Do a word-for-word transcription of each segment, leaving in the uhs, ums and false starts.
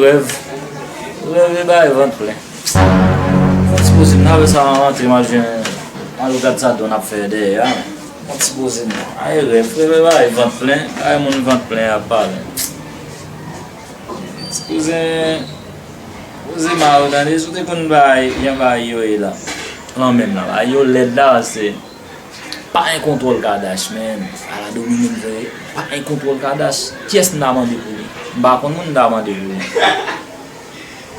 Rèv. Rèv e bay vant plen. Fò m sipoze m nan sa rantre, m al jwenn, m al gad sa don ap fè dèyè a. Fò m sipoze m nan. Ay rèv, rèv e bay vant plen. Ay moun vant plen ap pale. Sipoze, sipoze mal tande, si w te konn bay, jan bay yo ye la. Lan menm la, bay yo lèd la, se Pa gen kontwòl Kadash, man. Ala domine m vre. Pa gen kontwòl Kadash. Kiyès m ta mande pou li? M pa konn moun m ta mande pou li.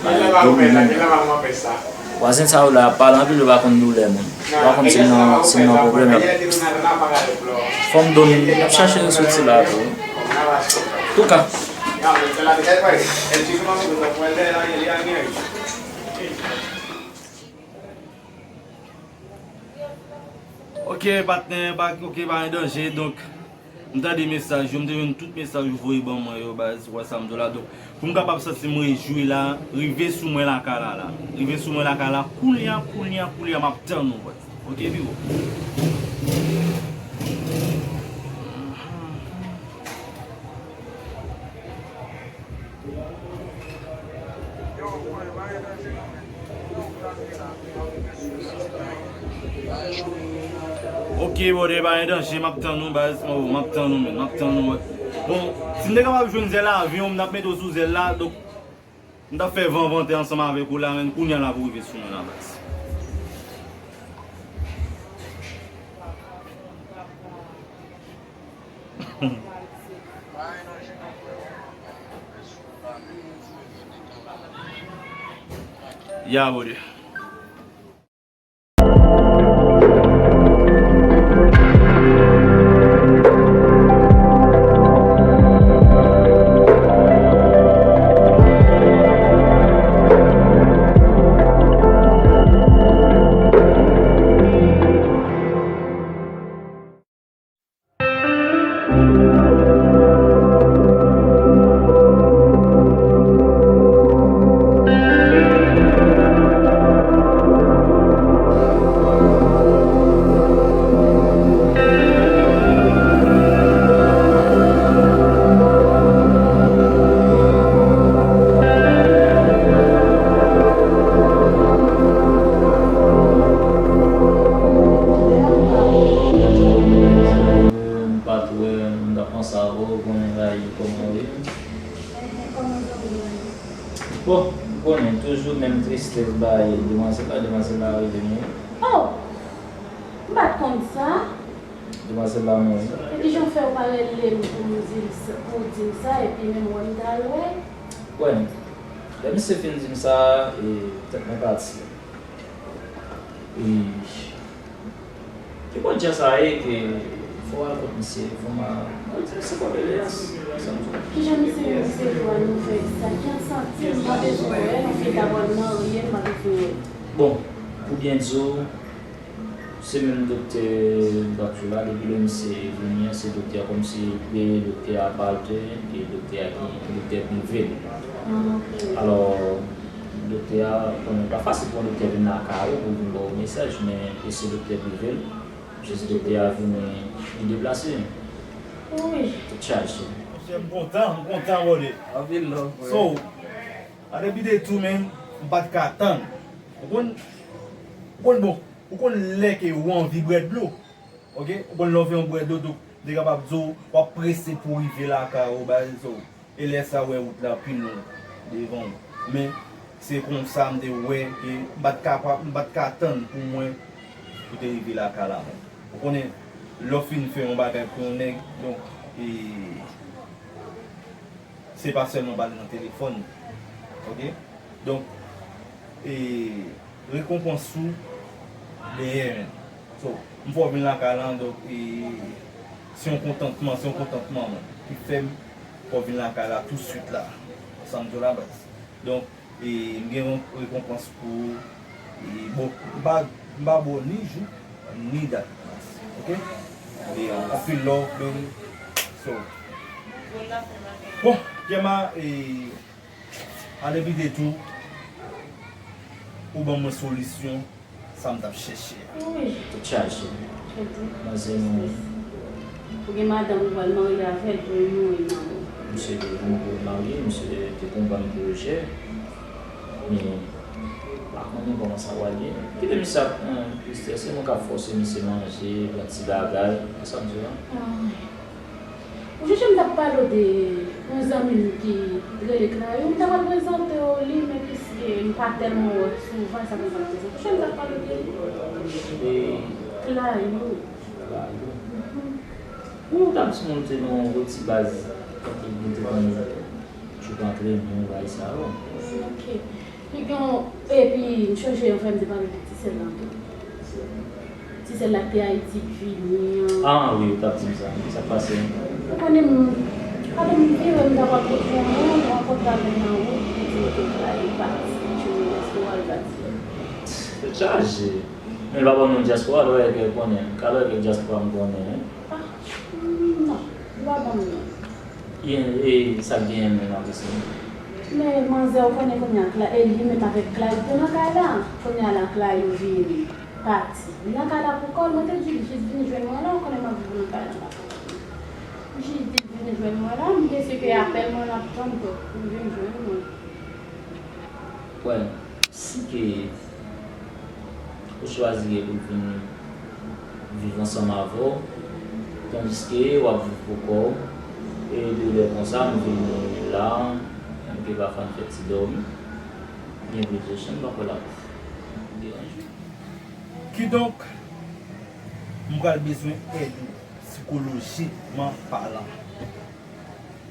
Ala domine m. Vwazen sa yo la, ap pale anpil, yo pa konn doulè moun. Yo pa konn si m nan, si m nan pwoblèm. Fò m don, m ap chache resous la tou. Touka. Ok, patnè, pa, ok, pa gen danje. Donk, m tande mesaj yo, m te jwenn tout mesaj ou voye ban mwen yo, baz, ou wè sa m di w la. Donk, pou m kapab santi m rejwi la, rive sou mwen lakay la, la. Rive sou mwen lakay la, koulye a, koulye a, koulye a, m ap tann ou, baz. Ok, biwo. Ok, brother, pa gen danje, m ap tann ou, baz. Oh, m ap tann ou, men, m ap tann ou. Bon, si m te kapab jwenn zèl avyon, m t ap mete w sou zèl la, donk, m t ap fè van vante ansanm avèk ou la, men kounye a la pou rive sou mwen la, baz. Ya, brother. M pa t wè, m t ap panse avè w, konnen bagay yo kòman w ye. Bon, m konnen, toujou menm tristès bagay demwazèl la, demwazèl la rive mouri. Oh! M pa t konn sa. Demwazèl la mouri. E kijan w fè w pa rele m pou m di l sa, pou w di m sa, epi menm wè m t al wè? Wè, lè misye fin di m sa, e, tèt mwen pati. E, ki bò djè sa ye ke fò w al kot misye, fò m a, mwen di misye kote l ye, sa m di w. Kijan misye menm se vwa nou fè sa? Ki an santi m pa bezwen wè, nou fin dabò nan rye, m pa bezwen wè. Bon, pou byen di w, Se menm doktè m t ap di w la, depi lè misye vini an, se doktè a kòmsi li rele doktè a Balten, e doktè a ki, doktè Bivel. Ah, ok. Alò, doktè a, konnen pa fasil pou yon doktè vin lakay ou pou vin ba w mesaj, men e se doktè Bivel, jis doktè a vini, li deplase. Wi. Tout chaje. Monchè, m kontan, m kontan, brother. Anpil love, frè. So, a depi de tou, men, m pa t ka tann. Ou konn, ou konn, bon, Ou konn lè ke ou anvi bwè dlo, ok? Ou konn lè w anvi yon bwè dlo, donk, m te kapab di w, w ap prese pou w rive lakay ou, baz, so, e lè sa, w wè wout la pi long devan w. Men, se konsa m te wè ke m pa t ka, m pa t ka tann pou mwen, pou te rive lakay la, men. Ou konnen, lè w fin fè yon bagay pou yon nèg, donk, e, se pa sèlman pale nan telefòn, ok? Donk, e, rekonpans ou dèyè, men. So, m fè w vin lakay la, donk, e, se yon kontantman, se yon kontantman, men, ki fè m fè w vin lakay la tousuit la. Sa m di w la, baz. Donk, e, m gen yon rekonpans pou ou. E, bon, m pa, m pa ba w ni jou, ni dat. Ok? E, anpil love, baby. So, bon, Gemma, e, ale pite tou, ou ban mwen solisyon, sa m t ap chèche a. Wi. Tout chaje. Manzè mouri. Ou gen madanm ou pral marye avè l pou l mouri nan ou. Misye te vin pou l marye, misye te konprann pwojè, men pa konnen kòman sa pral ye. Kite misye ap, eh, strese, nou k ap fòse misye manje, pran ti bagay, e sa m di w la. Ah. Ou sonje m t ap pale w de yon zanmi m ki rele Clayou, m ta pral prezante w li, men piske m pa tèlman wè l souvan, sa fè m pa prezante w. Ou sonje m t ap pale w de li? E Clayou. Clayou. Mhm. Ou ta di moun te nan yon gwo ti baz, kote moun te konn jwe antre moun, bagay sa yo. Ok. Li gen yon, epi m sonje yon frè m te pale de ti sè l lan tou. Ti sè l la k te Ayiti k vini an. Ah wi, ou t ap di m sa. Sa k pase? Ou konnen m, pandan m vire m ta pral kote yon moun, m rankontre avè l nan wout, li di m ke l pati, Junior Escobar l pati. Tèt chaje. Men l pa ban m non dyaspora, lè w wè ke konnen. Ka lè w wè ke dyaspora m konnen, wi. Ah, mm, non, li pa ban m non. E, e sa k genyen menm apre sa? Men manzè, ou konnen kounye a, Cla-, e li menm avèk Clayou te nan kay la. Kounye a la, Clayou vini, pati. Li nan kay la pou kò l, mwen te di l jis vin jwenn mwen la, ou konnen m ap viv nan kay la. Jis di l vin jwenn mwen la, m te si ke apèl mwen l ap tann pou, pou l vin jwenn mwen. Wè, si ke ou chwazi ke pou l vin viv ansanm avè w, tandiske w ap viv pou kò w, e de lè konsa, m vini la, m ke pafwa m fè ti dòmi, gen plizyè chan m pa kwè l ap deranje. Kidonk, m pral bezwen èd ou, sikolojikman palan.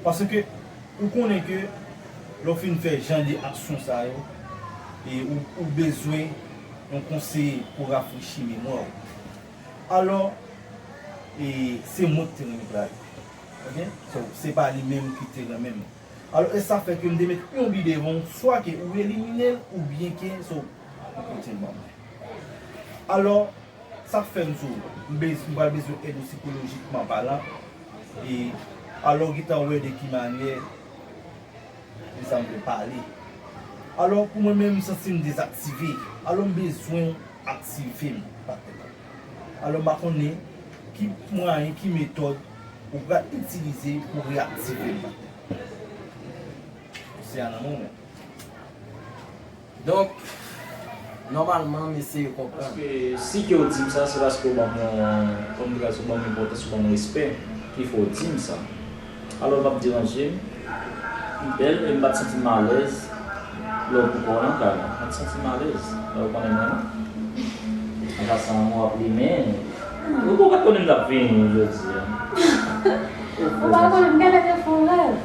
Paske ou konnen ke lè w fin fè jan de aksyon sa yo, e ou, ou bezwen yon konseye pou rafrechi memwa w. Alò, e se mwen ki te renmen Clayou. Ok? So, se pa li menm ki te renmen mwen. Alò, e sa fè ke m te met yon bi devan w, swa ke ou elimine l, oubyen ke, so, ou kontinye ban mwen. Alò, sa k fè m sou, m bez-, m pral bezwen èd ou sikolojikman palan. E alò, w gentan wè de ki manyè, de sa m vle pale. Alò, pou mwen menm, m santi m dezaktive. Alò, m bezwen w aktive m, patnè. Alò, m pa konnen ki mwayen, ki metòd ou pral itilize pou reyaktive m, patnè. Se a nan moman. Donk, nòmalman, m eseye konprann. Paske si ke w di m sa, se paske w ban m yon, kòm m te ka di, w ban m enpòtans, w ban m respè, ki fè w di m sa. Alò, l p ap deranje m. M bèl, e m pa t santi m alèz lè w pou kò w nan kay la. M pa t santi m alèz lè w konnen mwen la. An pasan, w ap limen. Ou pa t konnen m t ap vini jodi a. Ou pa konnen m genlè te fè yon rèv.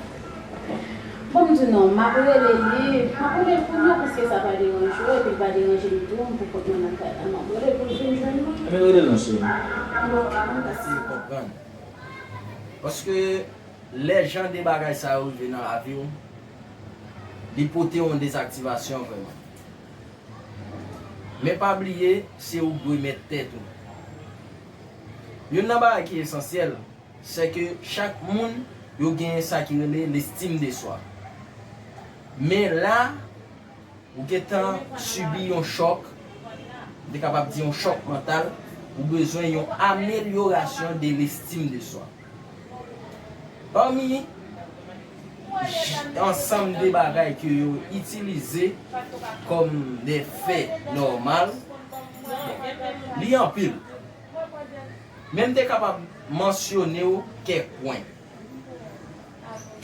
Bon, m di non, m ap rele li, m ap rele l pou nou, piske sa pa deranje w, epi l pa deranje m tou, m pou kont mwen nan kay la, m ap rele l pou l vin jwenn mwen. Ebyen, rele l non, cheri. Bon, ok, m ap eseye konprann. Paske lè jan de bagay sa yo rive nan lavi w, li pote yon dezaktivasyon vrèman. Men pa bliye, se ou k dwe mèt tèt ou. Youn nan bagay ki esansyèl, se ke chak moun yo genyen sa ki rele lestim de swa. Men la, ou gentan sibi yon chòk, m te kapab di yon chòk mantal, ou bezwen yon amelyorasyon de lestim de swa. Pami j-, ansanm de bagay ke yo itilize kòm de fè nòmal, li anpil. Men m te kapab mansyone w kèk pwen.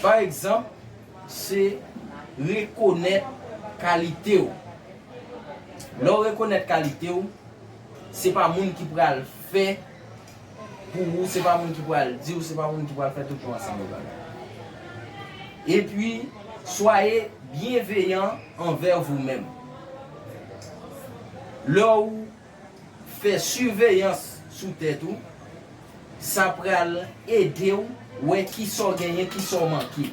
Pa egzanp, se rekonèt kalite w. Lè w rekonèt kalite w, se pa moun ki pral fè pou ou, se pa moun ki pral di w, se pa moun ki pral fè tout yon ansanm de bagay. Epi, soyez bienveillant envers vous-même. Lè w fè siveyans sou tèt ou, sa pral ede w wè kisa w genyen, kisa w manke.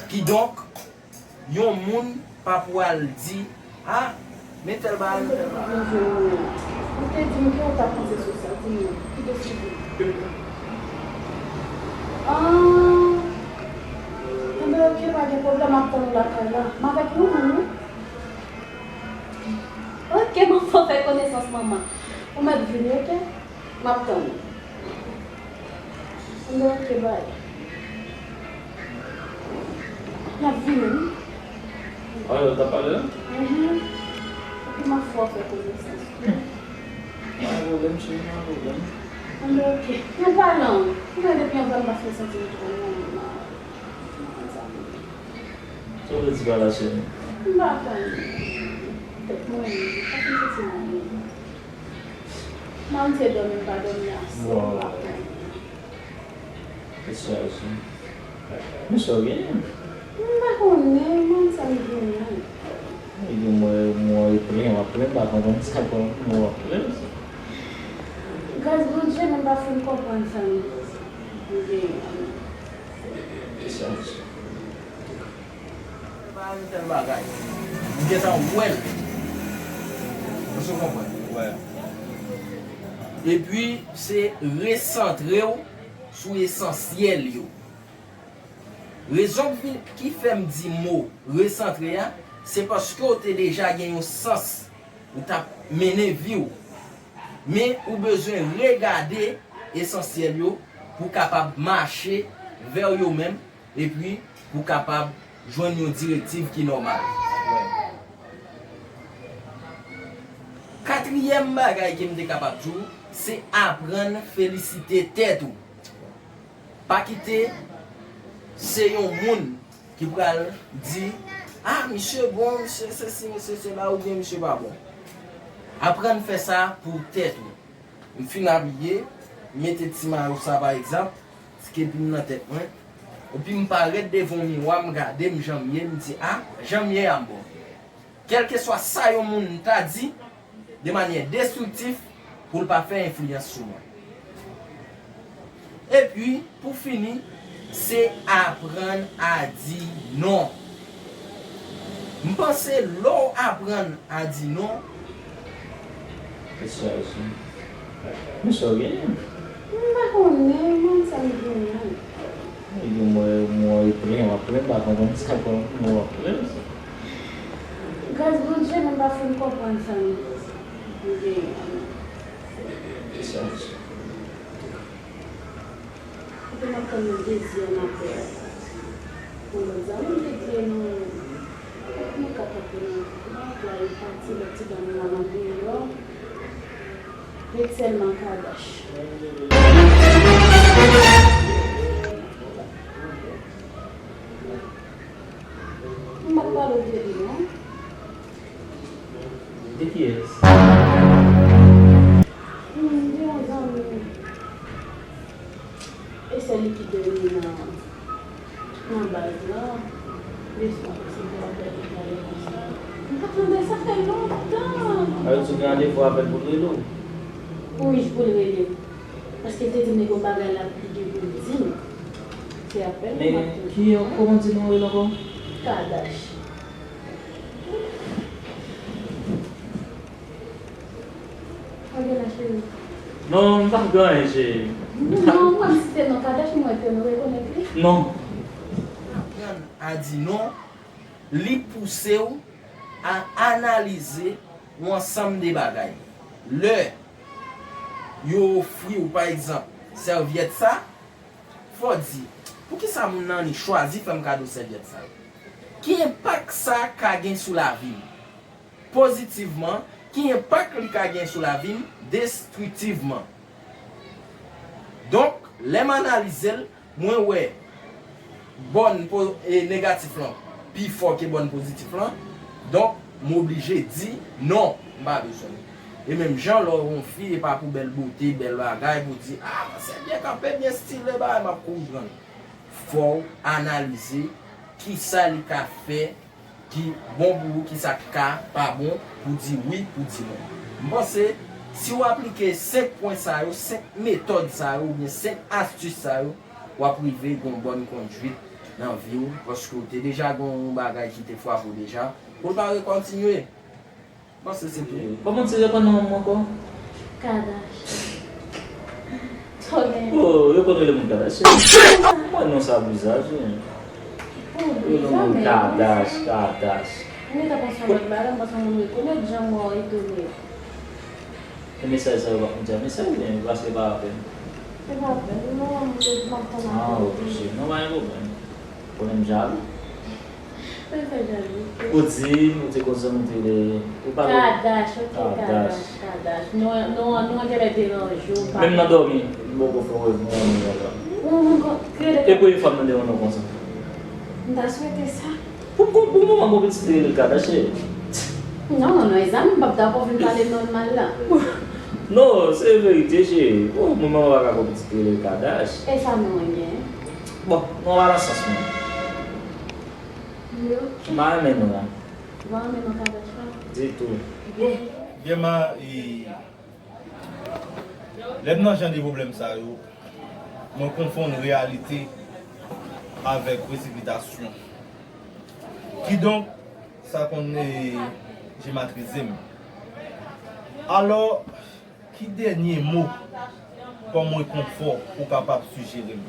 Kidonk, yon moun pa pral di, "Ah, men tèl bagay, men tèl bagay." Ou te di m ke ou t ap panse sou sa, di m non. Ki desizyon? Ah, enben, ok, pa gen pwoblèm, m ap tann ou lakay la. M avèk yon moun, wi. Ok, m ap fè konesans manman. Ou mèt vini, ok? M ap tann ou. Enben, ok, bay. N ap vini, wi. Alò, w t ap pale la? Mhm. Epi m ap fè w fè konesans. Pa gen pwoblèm, cheri, pa gen pwoblèm. Anben, oke. Nan palan, mwen depi yon fwa m pa fin santi m twò nan, nan, nan sa m ye. Sa w vle di pa la, cheri? M pa konn. Tèt mwen, m pa fin santi m anyen. Mwen se dòmi, m pa dòmi ase, m pa konn. Mesye a, mesye. Mesye a genyen. M pa konnen, mwen sa m genyen. Li di mwen, mwen e plen, w ap plen, m pa konprann sa, kòman w ap plen sa. Gras Bondye, men m pa fin konprann sa m genyen. Mesye a, mesye. Fè pa yon tèl bagay. M gentan wè l. Èske w konprann? Wè. Epi, se resantre w sou esansyèl yo. Rezon ki, ki fè m di mo resantre a, se paske w te deja gen yon sans ou t ap mennen vi w. Men ou bezwen regade esansyèl yo pou w kapab mache vè yo menm, epi pou w kapab jwenn yon direktiv ki nòmal. Katriyèm bagay ke m te kapab di w, se aprann felisite tèt ou. Pa kite se yon moun ki pral di, "Ah, misye bon, misye sesi, misye sela," oubyen misye pa bon. Aprann fè sa pou tèt ou. M fin abiye, m mete ti mayo sa pa egzanp, ti kepi m nan tèt mwen, epi m parèt devan yon miwa, m gade m jan m ye, m di, "Ah, jan m ye a m bon." Kèlkeswa sa yon moun ta di de manyè destriktif pou l pa fè enfliyans sou mwen. Epi, pou fini, se aprann a di non. M panse lè w aprann a di non, Mesye a, mesye. Mesye a genyen. M pa konnen, mwen sa m genyen. Li di mwen, mwen e plen, w ap plen, m pa konprann sa, kòman w ap plen sa. Gras Bondye, men m pa fin konprann sa m genyen. Mesye a, mesye. Kote m ap tann yon dezyèm apèl pou lòt zam. Mwen te di nou, nou ka kanpe nan, nan anplwaye pati lòt ti dam nan nan deyò. Ret sèlman Kadash. M p ap pale w de li, non. De kiyès? Hmm, de yon zanmi. E se li ki dènye nan, nan baz la. Leswa, se pou apèl ki pale konsa. M pa tande sa fè lontan. Alò, ou gen randevou avè l pou l rele w? Wi, pou l rele m. Paske l te di m li gen yon bagay l ap, li gen pou l di m. Se apèl li m ap tann. Men ki, kòman w di non w rele ankò? Kadash. Ou gen la, cheri? Non, m pa gen anyen, cheri. Non, mwen site non Kadash, mwen ke nou rekonèt li. Non. Aprann a di non, li pouse w a analize yon ansanm de bagay. Lè yo ofri w, pa egzanp, sèvyèt sa, fò w di, "Poukisa moun nan li chwazi fè m kado sèvyèt sa yo? Ki enpak sa ka gen sou lavi m pozitivman? Ki enpak li ka gen sou lavi m destriktivman?" Donk, lè m analize l, mwen wè bòn po-, e, negatif lan pi fò ke bòn pozitif lan. Donk, m oblije di, "Non, m pa bezwen l." E menm jan lè w yon fi, e pa pou bèl bote, bèl bagay, pou di, "Ah, se byen kanpe, byen stile, bagay," m ap kouri pran l. Fò w analize kisa li ka fè ki bon pou ou, kisa k ka pa bon, pou di wi, pou di non. M panse, si w aplike senk pwen sa yo, senk metòd sa yo, oubyen senk astis sa yo, w ap rive gen yon bòn kondwit nan vi w, paske w te deja gen yon bagay ki te frape w deja, pou l pa rekontinye. M panse se tou. Kòman w di reponn non an ankò? Kadash. Sa w gen? Oh, yo konn rele moun Kadash. Mwen non sa bizarre, wi. Oh, bizarre, men Kadash, Kadash. Mwen ta panse yon lòt bagay, m panse yon moun rekonèt jan mwen etone. E mesaj sa yo pa konn di a mesaj, men paske pa apèl. Se pa apèl, non, m te di m ap tann apèl. Ah, ok. Non, pa gen pwoblèm. Konnen m jalou. Ou di m, ou te konn zanmi te rele, ou pa Kadash, ok, Kadash, Kadash. Non, non, non, genlè deranje w, pa Menm nan dòmi, m poko fè w revni nan la. Ou, ou, ou, E premye fwa m tande yon non konsa. M ta swete sa. Pou, pou, pou moman, gon pitit te rele l Kadash, e? Non, non, non, e zanmi m, m p ap dakò vin pale non l mal la. Non, se verite, cheri. Pou moman, m pa ka gon pitit te rele l Kadash. E sa non an gen? Bon, non pa nan sans mwen. M pa renmen non an. Ou pa renmen non Kadash la? Ditou. Bon, Gema, e, lè m nan jan de pwoblèm sa yo, mwen konfonn reyalite avèk presipitasyon. Kidonk, sa konn, e, jematrize m. Alò, ki dènye mo kòm rekonfò ou kapab sijere m,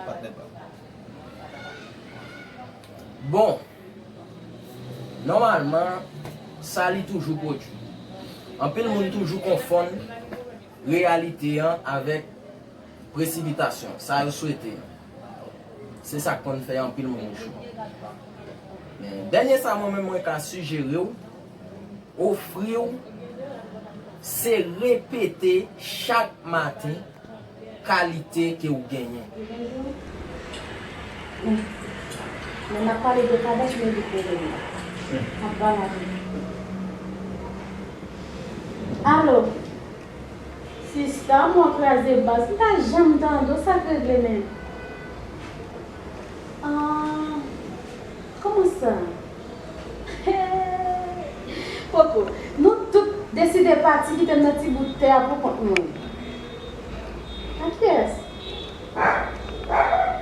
patnè pa m? Bon, nòmalman, sa li toujou pwodui. Anpil moun toujou konfonn reyalite an avèk presipitasyon, sa yo swete. Se sa k konn fè anpil moun echwe. Men, dènye sa mwen menm mwen ka sijere w, ofri w, se repete chak maten kalite ke w genyen. Men n ap pale de Kadash, men li konnen. N ap pale avè l. Alo? Sista, mwen kraze baz. M pa janm tande w, sa k regle menm? Ah, kòman sa? Poko. Nou tout deside pati kite m nan ti bout tè a pou kont mwen. A kiyès?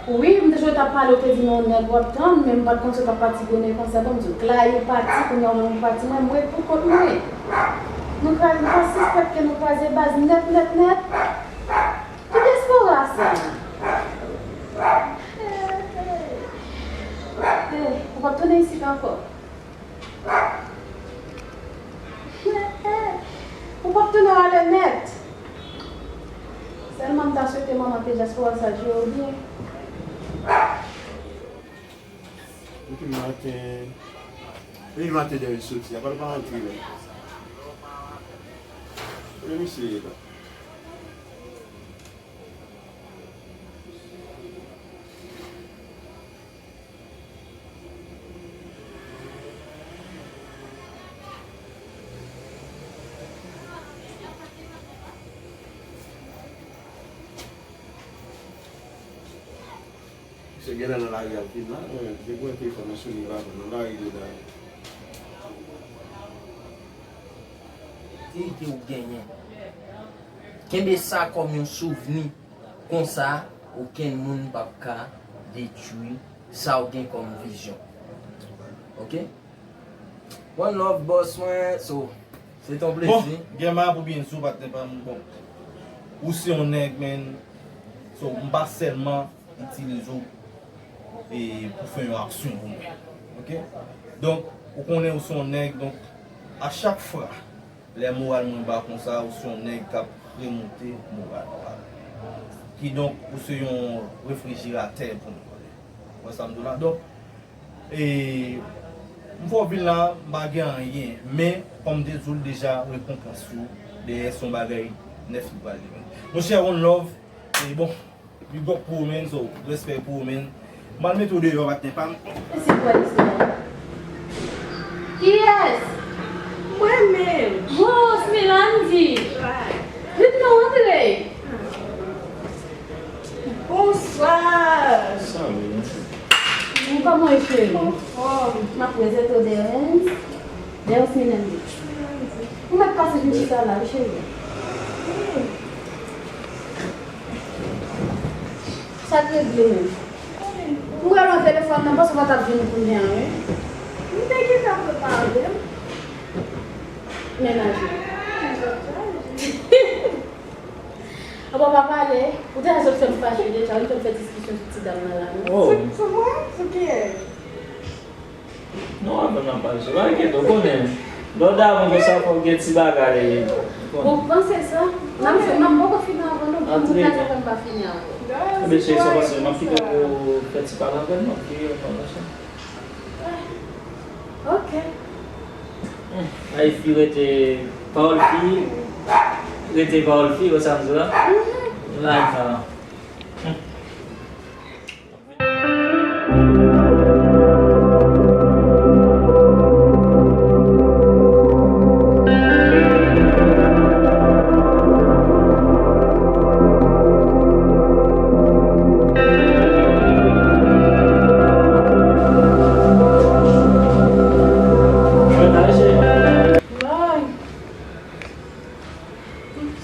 Wi, m te jwe t ap pale, ou te di m yon nèg w ap tann, men m pa t konn si w t ap pati bonè konsa. Bon, m di w, Clay ou pati, kounye a ou menm ou pati, mwen, m ret pou kont mwen. Nou kraze, m pa sispèk ke nou kraze baz nèt, nèt, nèt. Ki dyaspora sa? Eh, ou p ap tounen isit ankò? Ou p ap tounen ale nèt. Sèlman m ta swete manman te dyaspora sa jere w byen. Depi maten, depi maten dèyè soti, apa l pa antre menm. Kote misye ye la? Misye genlè nan lari ap vin la, mwen, depi mwen telefòn nan sone, li pa nan lari li la. Verite ou genyen. Kenbe sa kòm yon souvni. Konsa, okenn moun p ap ka detwi sa w gen kòm vizyon. Oke? One love, boss mwen. So, se te yon plezi. Bon, Gema, pou byen di w, patnè pa m, bon, ou se yon nèg, man. So, m pa sèlman itilize w e pou fè yon aksyon pou mwen. Oke? Donk, ou konnen ou se yon nèg, donk, a chak fwa lè moral mwen ba konsa, ou se yon nèg k ap remonte moral mwen. Kidonk, ou se yon refrijeratè pou mwen. Ou wè sa m di w la? Donk, e, m fè w vin la, m pa gen anyen. Men, kòm m te di w l deja, rekonpans yo, dèyè se yon bagay nèf li pral li menm. Monchè, one love, e bon, Big up pou ou, man, so, respè pou ou, man. M al mete w deyò, patnè pa m. Mèsi pou istwa. Kiyès? Mwen menm. Rose Melanie. Vin non, antre. Bonswa. Salut. Kòman w ye, cheri? Anfòm. M ap prezante w Derens. Derens Melanie. Ou mèt pase vin chita la, wi, cheri. Sa k regle menm? M wè nan telefòn nan, panse w pa t ap vin kounye a, wi. M te gentan prepare m. Mennaj ou. Apa w pa pale, ou te sot fè m fache deja, ou fè m fè diskisyon sou ti dam nan la, non? Oh. Sou, sou mwen? Sou kiyès? Non, avan n ap pale sou bagay, ou konnen. Lè w damou konsa, fò w gen ti bagay. Ou panse sa? Nan, m, m poko fini ankò, non. Antre. Pou m pa fini ankò. Enben, cheri, sa pase, m ap kite w pou fè ti pale avè l, m ap kite w, m ap mache. Ay fi rete pawòl fi, rete pawòl fi, wè sa m di la? Live la.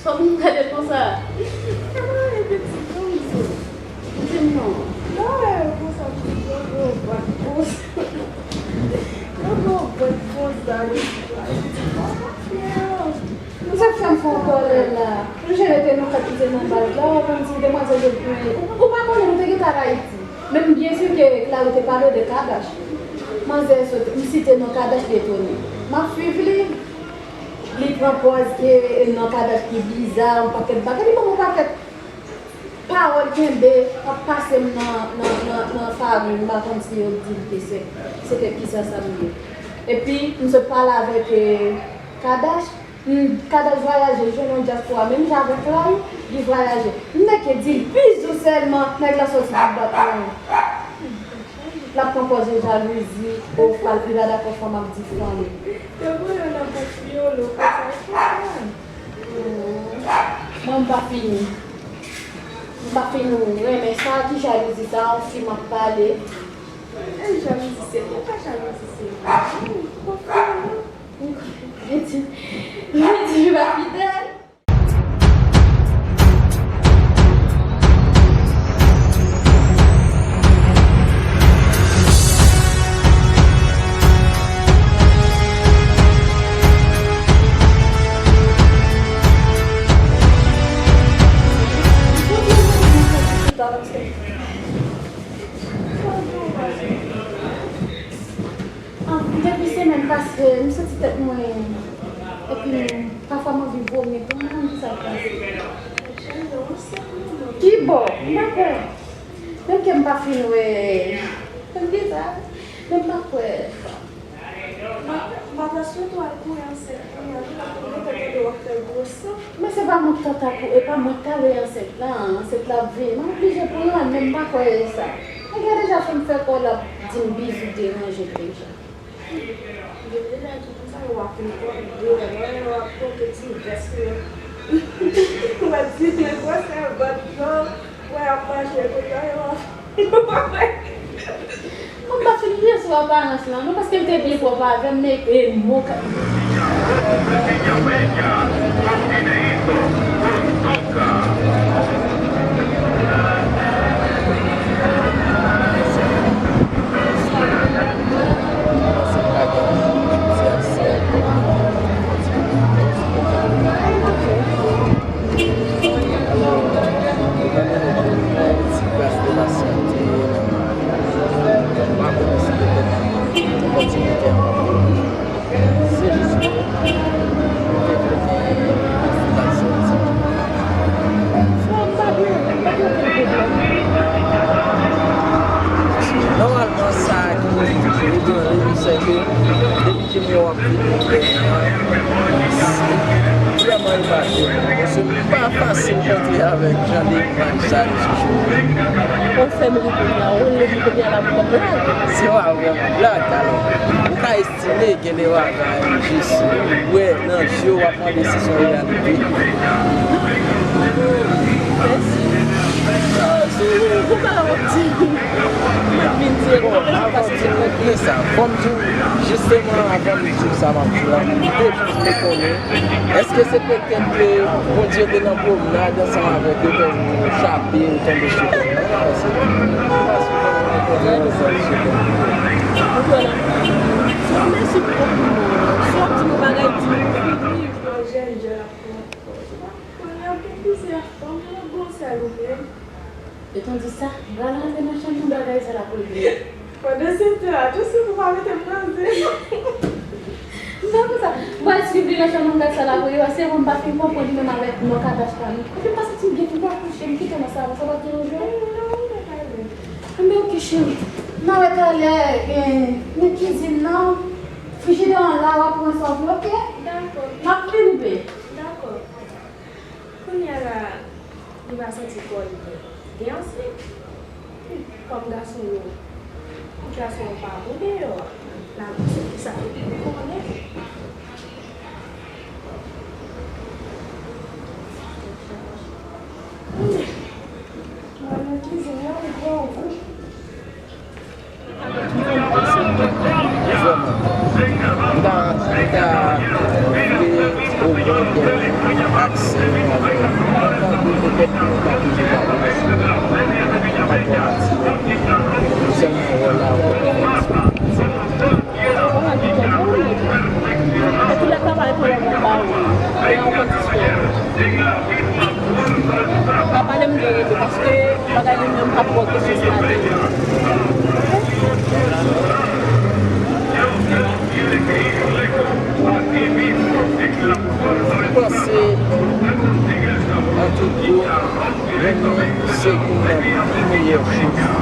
Sa w vin gade konsa? Gade yon pitit gason. Di m non. Mwen wè yo konsa, pitit yo gwo bòt konsa. Yo gwo bòt konsa, yo. Mwen sa k fè m fè yon kòlè la. Mwen jere te nou fè kite nan bal la, w ap di demwazèl yo byen. Ou, ou pa konnen nou te gentan al Ayiti. Men m byen si ke Clary te pale de Kadash. Manzè sot, m site non Kadash detone. M ap swiv li. Li pran pòz ke nan Kadash ki biza, yon pakèt bagay. Li ban m yon pakèt pawòl kenbe, ap pase m nan, nan, nan, nan farin, m pa konn si yo di l ke se, se kèk kisa sa m ye. Epi, m sot pale avèk, eh, Kadash, m, Kadash vwayaje, l jwenn yon dyaspora, menm jan avèk Clary, li vwayaje. M nèk di l bizou sèlman, nèg la sòti bout bat mwen. L ap pran pòz de jalouzi, o, pral pi pa dakò fanm ap di fanm. Yo pran yo nan bouk fyolo, konsa, e konsa. Mwen, m pa fin, m pa fin renmen sa, ki jalouzi sa, yon fi m ap pale. E jalouzi serye, pa jalouzi serye. Ou konprann? Li di, li di, li pa fidèl. Ah, depi semèn pase, m santi tèt mwen, epi m, pafwa m anvi vomi tou, m pa konn kisa k pase. Ki bò? M pa kwè. Menm ke m pa fin wè. Tande sa, men m pa kwè. Matas yo tou al kouri ansent kounye a tou, paske m gentan tande w ap fè gwo san. Men se pa mwen k ta, e pa mwen k ta veye ansent la, ansent la ap veye. Mwen oblije pran l, men m pa kwè e sa. Nèg la deja fin fè kò l ap di m bizou deranje l deja. Gen de nèg ki konsa, yo ap rekòmande, lè yo ap pote ti vès yo. Ou wè ti nèg wè sèvant yo, wè ap mache konsa, yo ap Mwen pa fin byen sou aparans lan, non, paske l te byen pwòp avè m, men e mo ka. Alò, yo pa mande pou m bay ti kras de pasyante nan maladi. M pa konnen si petèt opòtinite an p ap vini. Se jis ke m te vle gen yon ti kras sòti. Frè m, pa gen, pa gen okenn pwoblèm. Nòmalman, sa ki ebranle m, se ke depi Jimmy w ap vin nan peyi an, se vrèman epate m, paske m pa fasil kontre avèk jan de imaj sa yo sou cheve m. Ou fè m ri kounye a, ou rele m kounye a la pou fè blag. Se pa vrèman blag, alò, ou ka estime gen de bagay jis, ou wè nan je w ap mande si se yon reyalite. Mèsi. Ou pa wont. Mwen vin di l konplèt paske se konplèt. Sa, fò m di w, jisteman, avan m di w sa m ap di w la, m te jis vle konnen, èske se petèt ke Bondye te nan pwomnad ansanm avèk yo, ke ou chape, ou tonbe sou tè a? Paske m pa souvan renkontre yon zòt sou tè. Ou kwè nan Bondye? Si w mèsi pou konpliman an, si w ap di m yon bagay, di m, ou fini. Anjèl, jèl ap pran. Kounye a, gen plizyè fanm, ou gon sèl ou menm. Yo tande sa, m pral rantre nan chanm nan, bagay sa l ap regle. Pandansetan, atansyon pou w pa mete m nan zen. M pa konsa. M pral swiv li nan chanm nan, m gad sa l ap regle. Se bon, m pa fin konprann li menm avèk non Kadash pa nou. Epi m pa santi m byen, m pral kouche, m kite nou sa, sa pa deranj ou? Non, non, non, non. Enben, oke, cheri. N a wè talè, eh, nan kizin nan. Frijidè an la, w ap pran sa w vle, oke? Dakò. M ap vin vle. Dakò. Kounye a la, li pa santi kò l byen. Gen ansent. Kòm gason yo, tout gason yo pa bon deyò a. L ap di kisa li konnen. Mwen nan kizin nan, m pran yon kou. Vrèman, m ta, m ta vle omwen gen aksè avè w. M ta vle petèt nou ta toujou pale sou rapò a timoun. Sèlman wòl la, wòl la. Ou gen tout lè travay pou lè moun ba ou, men yon kondisyon. Pa pale m de reto, paske bagay li menm pa twò kesyon sa te. M panse, an tout bon, renmen se youn nan pi meyè choz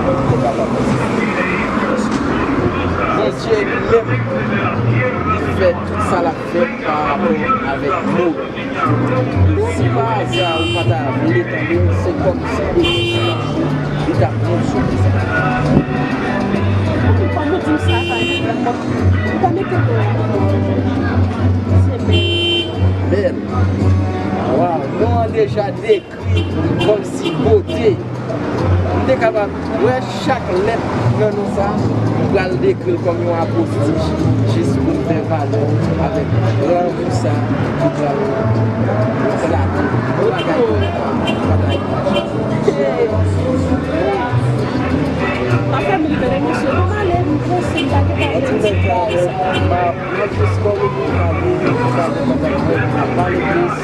ou kapab fè. Bondye li menm, li fè tout sa l ap fè pa rapò avèk mo. Si pa aza ou pa ta vle tande l, se kòmsi li t ap di w sou li. Oke, kòm ou di m sa, pa egzanp, ou ta mete non an. Se bèl. Bèl. Waw, non an deja dekri kòmsi bote. M te kapab wè chak lèt nan non sa, m pral dekri l kòm yon apostiche, jis pou m fè valè avèk gran kou sa ki pral eklate. Bagay, bagay. Pa fè m rive nan mesye, non, m ale, m prese, m pa gen tan. An tou lè ka, m ap Mwen jis kòm ou pale, pale, pale, ap pale plis.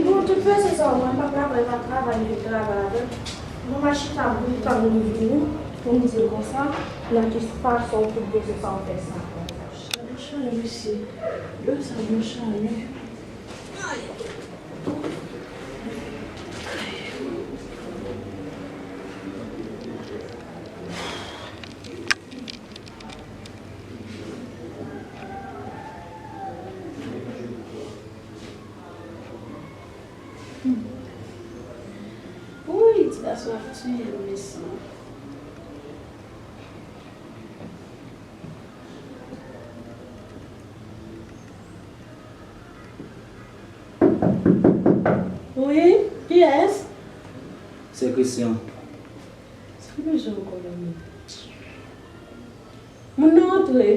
Bon, tout fè se sa, mwen pa travay, pa travay, li travay avè m. Bon, m a chita, m pa vin vini pou m di l konsa, nan ki fason w tout bezwen sa w fè sa. Sa bon chalè, mesye. Lè sa bon chalè. Wouy, ti gason ap tiye m, mesye. Wi, kiyès? Se Christian. Sa m bezwen ankò la menm? Moun nan antre.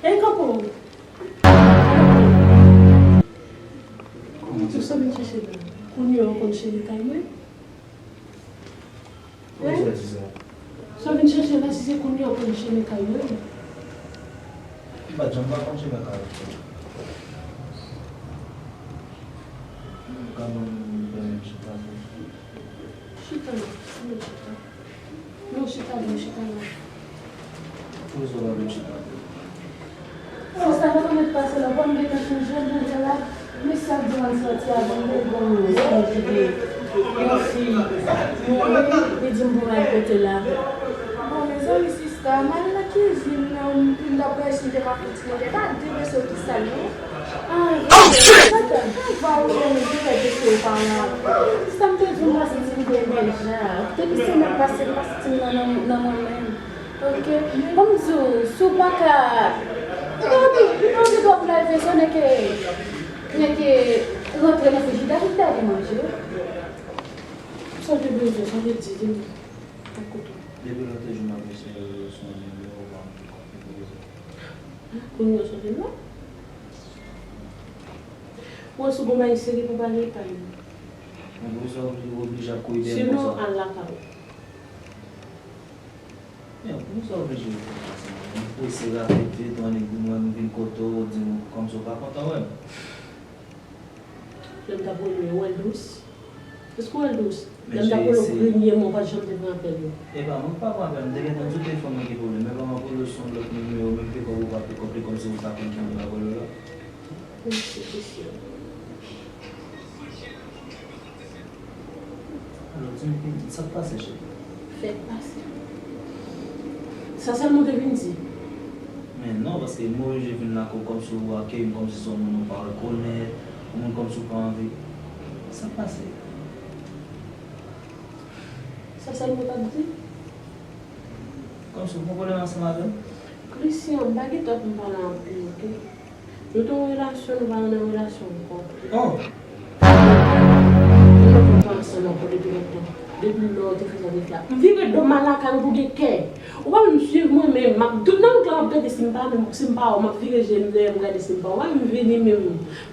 Ey, kanpe w. Kòman sa w vin chèche la? Kounye a w konn chene kay mwen? Poukisa w di sa? Sa w vin chèche la, si se kounye a w konn chene kay mwen. M pa t janm pa konn chene kay ou. Ou ka ban m pèmèt chita sou. Chita la, ann chita. Non, chita la, chita la. Poukisa w pa vle chita? Sista, nou konn met pase la, kòm gentan chanje, nou te la, mesye ap di w ann sòti avè m, li bon, li di m pou m al kote la. Bon, mezanmi, sista, m al nan kizin nan, m t ap wè si m te ka fè ti manje, pa de mesye ki sal non. Ah, oh, shit! Sista, m te di w m pa santi m byen deja. Depi semèn pase, m pa santi m nan, nan, nan mwen menm. Ok. Ban m di w, si w pa ka, li pa anvi, li pa anvi dòmi la, li bezwen nèke, nèke rantre nan frijidè, frijidè gen manje. Sa w te bezwen, sa w te di, di m. Depi lòt jou m ap eseye sonje m yo, ou pa anvi konprann. Kounye a w sonje m non? Mwen sou bon bagay serye pou pale epay mwen. Mwen bezwen oblije ap kouri dèyè m konsa. Sinon, al lakay ou. Poukisa w oblije fè sa? M prese rapid vit, ou annik di mwen m vin kote w, ou di m kòmsi w pa kontan wè m. Lè m t ap rele w, ou wè l dous? Èske w wè l dous? Lè m t ap rele w premyèman, ou pa t janm te pran apèl yo. Epa, mwen pa pran apèl, m te gentan di w telefòn mwen gen pwoblèm. Epa, m ap rele w sou yon lòt nimewo, menm pekòp ou pa pekòp li, kòmsi ou ta konn ki moun m ap rele w la. Mèsi, Christian. Alò, di m, di m, sa k pase, cheri? Fèk pase. Sa sèlman w te vin di? Men non, paske m oblije vin lakay w kòmsi w akeyi m kòmsi se yon moun ou pa rekonèt, yon moun kòmsi w pa anvi. Sa k pase? Sa sèlman w t ap di? Kòmsi w pran pwoblèm ansanm avè m? Christian, m pa gen tan pou m pale anpil, oke? Nou te yon relasyon, nou pa nan relasyon ankò. Oh! Nou pa ansanm ankò depi lontan. Depi lè w te fè sa w te fè a. M vire do m al lakay ou pou gen kè. Ou pa menm swiv mwen menm. M ap, tout nan wout la, m ap gade si m pa menm, si m pa wè w, m ap vire je m dèyè m gade si m pa wè w. M vini menm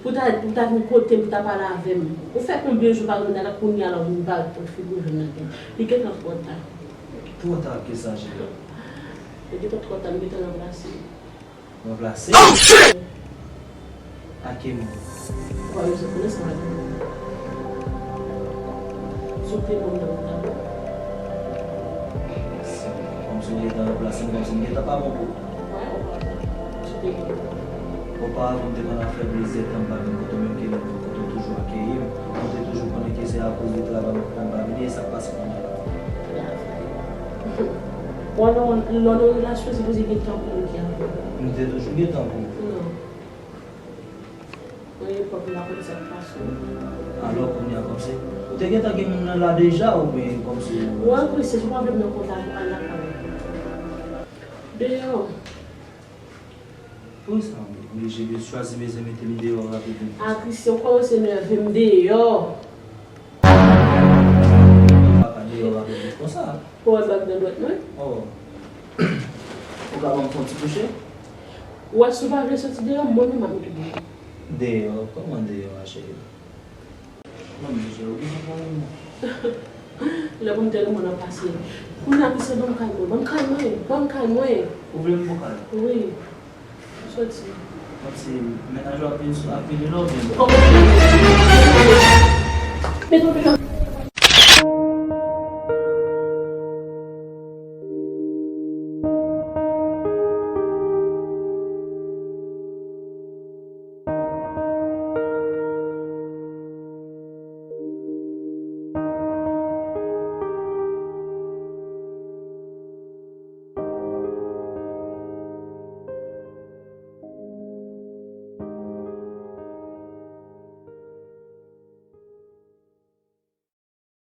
pou ta, pou ta vin kote m, pou ta pale avè m. Ou fè konbyen jou pa gen nèg la, kounye a la w vin parèt pou figi w jwenn nan kè. Li gentan twò ta. Twò ta kisa, cheri? Li gentan twò ta, m gentan ranplase. Ranplase? Oh, shit! Ak ki moun? Ou pa bezwen konnen sa m ap di w. Sou te moun nan ou ta bon. Kòmsi w gentan ranplase m, kòmsi m gentan pa bon pou ou. Wè, ou pa bon. Sou te moun. Oparavan, m te konn ap fè plizyè tan m pa vin kote w, menm ke lè m vin kote w toujou akeyi m. Mwen te toujou konnen ke se akoz de travay ou fè m pa vini, e sa k pase kounye a la? Lè w nan, lè w nan relasyon, sipoze gen tan pou moun ki avè w. M te toujou gen tan pou ou. Non. Nan epòk m pa konn sa k pase. Alò, kounye a, kòmsi, ou te gentan gen moun nan la deja, oubyen kòmsi ou... Ou wè, Christian, si w pa vle m nan kontak ou, al lakay ou. Deyò. Poukisa w oblije chwazi bezwen mete m deyò rapid konsa? A, Christian, ou kòmanse nève m deyò. Papa deyò rapid konsa. Ou wè bag nan dwèt mwen? Oh. Ou ka ban m fè yon ti kouche? Ou wè, si w pa vle soti deyò, mwen menm m ap mete w deyò. Deyò? Kòman deyò a, cheri? Mwen menm, cheri, ou gentan pran yon non. Lè pou m tèlman nan pase. Kounye a, Christian, ban m kay mwen, ban m kay mwen, ban m kay mwen. Ou vle m pou kay? Wi. Soti. Kòmsi mennaj ou ap vin sou, ap vini la oubyen? Kòman? Mete w deyò.